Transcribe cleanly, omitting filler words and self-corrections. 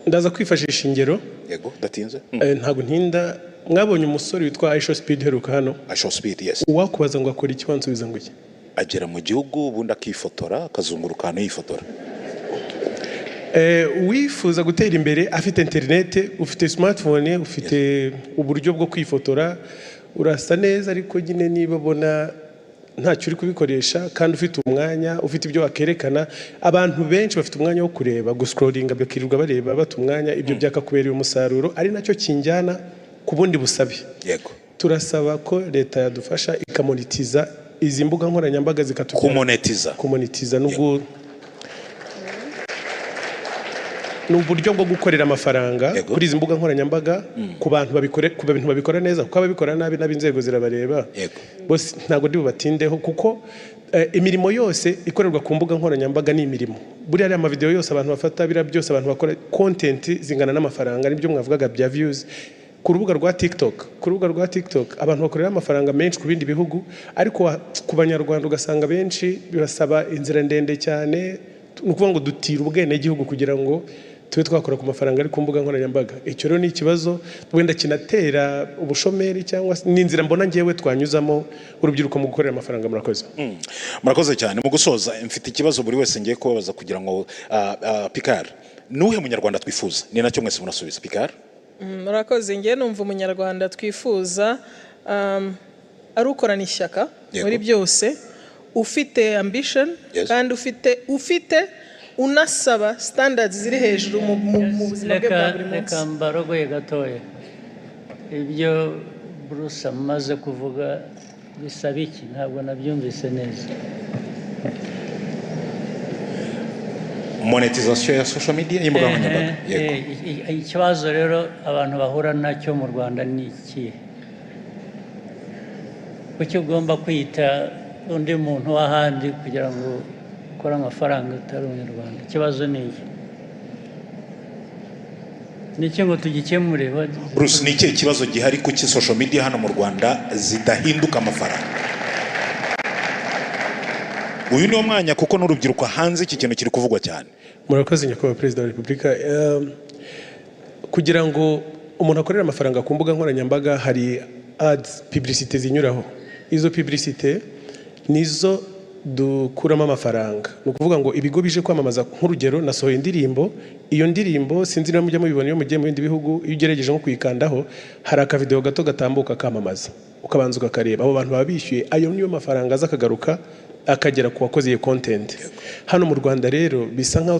Ndaza kwifashisha ingero. Yego, datinze. Ntabwo ntinda. Mwabonye umusore witwa IShowSpeed uheruka hano? IShowSpeed, yes. Uwakubaza ngo akora iki, wansubiza ngo iki? Agera mu gihugu ubundi akifotora, akazunguruka ahantu yifotora. Uwifuza gutera imbere afite interinete, ufite smartphone, ufite uburyo bwo kwifotora, urasa neza, ariko nyine niba ubona ntacyo uri kubikoresha kandi ufite umwanya, ufite ibyo wakerekana, abantu benshi bafite umwanya wo kureba, guscrollinga, bakirirwa bareba, bata umwanya, ibyo byakakubereye umusaruro, ari nacyo kinjyana ku bundi busabe. Yego. Turasaba ko leta yadufasha ikamonetiza izi mbuga nkoranyambaga, zikatugera Kumonetiza. Kumonetiza n'ubwo ni uburyo bwo gukorera amafaranga kuri izi mbuga nkoranyambaga, ku bantu babikore, ku bintu babikora neza, kuko ababikora nabi n'ab'inzego zirabareba. Bose ntabwo ndi bubatindeho, kuko imirimo yose ikorerwa ku mbuga nkoranyambaga ni imirimo. Buriya ariya amavideo yose abantu bafata, biriya byose abantu bakora, content zingana n'amafaranga, nibyo mwavugaga bya views. Ku rubuga rwa TikTok, ku rubuga rwa TikTok abantu bakorera amafaranga menshi ku bindi bihugu, ariko ku banyarwanda ugasanga benshi bibasaba inzira ndende cyane. Ni ukuvuga ngo dutira ubwenegihugu kugira ngo tube twakora ku mafaranga ari ku mbuga nkoranyambaga. Icyo rero ni ikibazo wenda kinatera ubushomeri, cyangwa se ni inzira mbona ngewe twanyuzamo urubyiruko mu gukorera amafaranga. Murakoze. Murakoze cyane. Mu gusoza, mfite ikibazo buri wese ngiye kubabaza kugira ngo Picard, nuhe munyarwanda twifuza? Ni nacyo mwese murasubiza. Picard. Murakoze. Ngewe numva umunyarwanda twifuza ari ukorana ishyaka muri byose, ufite ambition, kandi ufite unasaba standards ziri hejuru mu buzima bwe bwa buri munsi. Reka mbarogoye gatoya. Ibyo Bruce amaze kuvuga bisaba iki? Ntabwo nabyumvise neza. Monetization ya social media, y'imbuga nkoranyambaga. Yego. Ikibazo rero abantu bahura nacyo mu Rwanda ni iki? Kuki ugomba kwita undi muntu w'ahandi kugira ngo ukore amafaranga utari umunyarwanda? Ikibazo ni iki? Ni iki ngo tugikemure? Bruce, ni ikihe kibazo gihari? Kuki social media hano mu Rwanda zidahinduka amafaranga? Uyu niwo mwanya, kuko n'urubyiruko hanze iki kintu kiri kuvugwa cyane. Murakoze nyakubahwa Perezida wa Repubulika. Kugira ngo umuntu akorere amafaranga ku mbuga nkoranyambaga, hari ads, publicité zinyuraho. Izo publicité nizo dukuramo amafaranga. Ni ukuvuga ngo ibigo bije kwamamaza, nk'urugero nasohoye indirimbo, iyo ndirimbo sinzi niba mujya mubibona iyo mugiye mu bindi bihugu, iyo ugerageje nko kuyikandaho hari akavideo gato gatambuka kamamaza, ukabanza ukakareba. Abo bantu baba bishyuye, ayo niyo mafaranga aza akagaruka akagera ku wakoze iyo content. Hano mu Rwanda rero bisa nkaho